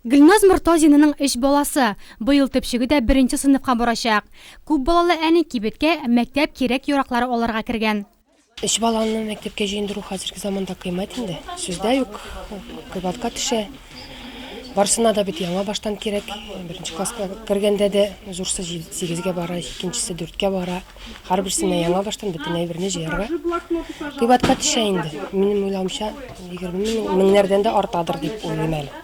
Гөлназ Мортазинаның өч баласы. Быел төпчеге дә беренче сыйныфка барачак. Күп балалы әни кибеткә мәктәп кирәк-яраклары алырга кергән. Өч баланы мәктәпкә җыендыру хәзерге заманда кыйммәт инде. Сүз дә юк, кыйбатка төшә. Барысына да бит яңа баштан кирәк. Беренче класска кергәндә дә зурсы сигезгә бара, икенчесе дүрткә бара. Һәрберсенә яңа баштан бөтен әйберне җыярга кыйбатка төшә инде. Минем уйлавымча, 20 мең, меңнәрдән дә артадыр дип уйлыйм әле.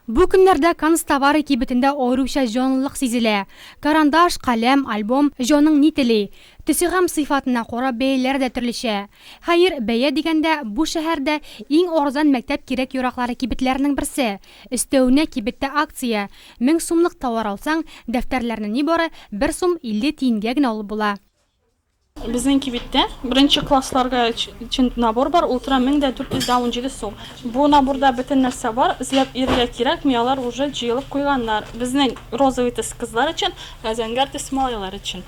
Бу көннәрдә Канцтовары кибетендә аеруча җанлылык сизелә. Карандаш, каләм, альбом, җаның ни тели. Төсе һәм сыйфатына карап бәяләр дә төрлечә. Хәер, бәя дигәндә, бу шәһәрдә иң арзан мәктәп кирәк-яраклары кибетләренең берсе. Өстәвенә кибеттә акция, 1000 сумлык товар алсаң, дәфтәрләрне нибары бер сум 50 тиенгә генә алып була. Безнең кибеттә беренче классларга өчен набор бар, ул тора 1417 сум. Бу наборда бөтен нәрсә бар, эзләп йөрергә кирәкми, алар уже җыелып куйганнар. Безнең розовый төс кызлар өчен, ә зәңгәр төс малайлар өчен.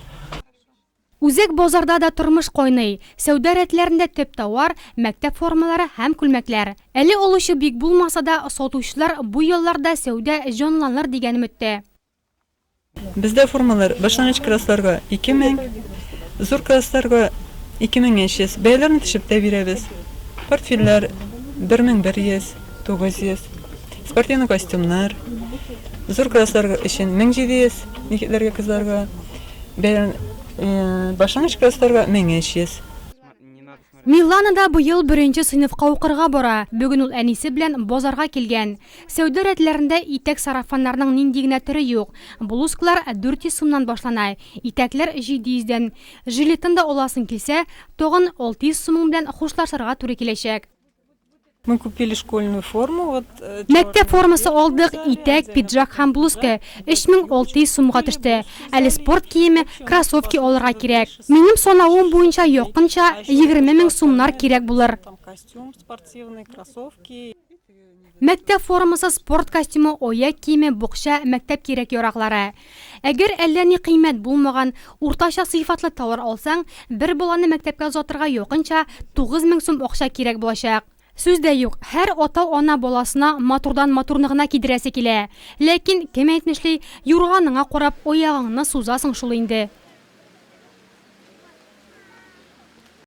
Үзәк базарда да тормыш кайный. Сәүдә рәтләрендә төп товар, мәктәп формалары һәм күлмәкләр. Әле алучы бик булмаса да, сатучылар бу ялларда сәүдә җанланыр дигән өметтә. Бездә формалар башлангыч классларга 2000, зур классларга 2300. Бәяләрне төшеп тә бирәбез. Портфельләр 1100, 900. Спортивный костюмнар зур классларга өчен 1700, егетләргә, кызларга. Бәйрәм башлангыч классларга 1300. Милана да быел беренче сыйныфка укырга бара. Бүген ул әнисе белән базарга килгән. Сәүдә рәтләрендә итәк-сарафаннарның нинди генә төре юк. Блузкалар 400 сумнан башлана, итәкләр 700 дән. Жилетын да аласың килсә, тагын 600 сумың белән хушлашырга туры киләчәк. Мы купили школьную форму, вот. Э, Мәктәп формасы алдык, итәк, пиджак һәм блузка 3600 сумга төште. Әле спорт киеме, кроссовки алырга кирәк. Минем санавым буенча якынча 20 мең сумнар кирәк булыр. Костюм спортивный, кроссовки. Мәктәп формасы, спорт костюмы, аяк киеме, букча, мәктәп кирәк-яраклары. Әгәр әллә ни кыйммәт булмаган, уртача сыйфатлы товар алсаң, бер баланы мәктәпкә озатырга якынча 9000 сум акча кирәк булачак. Сүз дә юк, һәр ата-ана баласына матурдан-матурны гына кидерәсе килә. Ләкин, кем әйтмешли, юрганыңа карап аягыңны сузасың шул инде.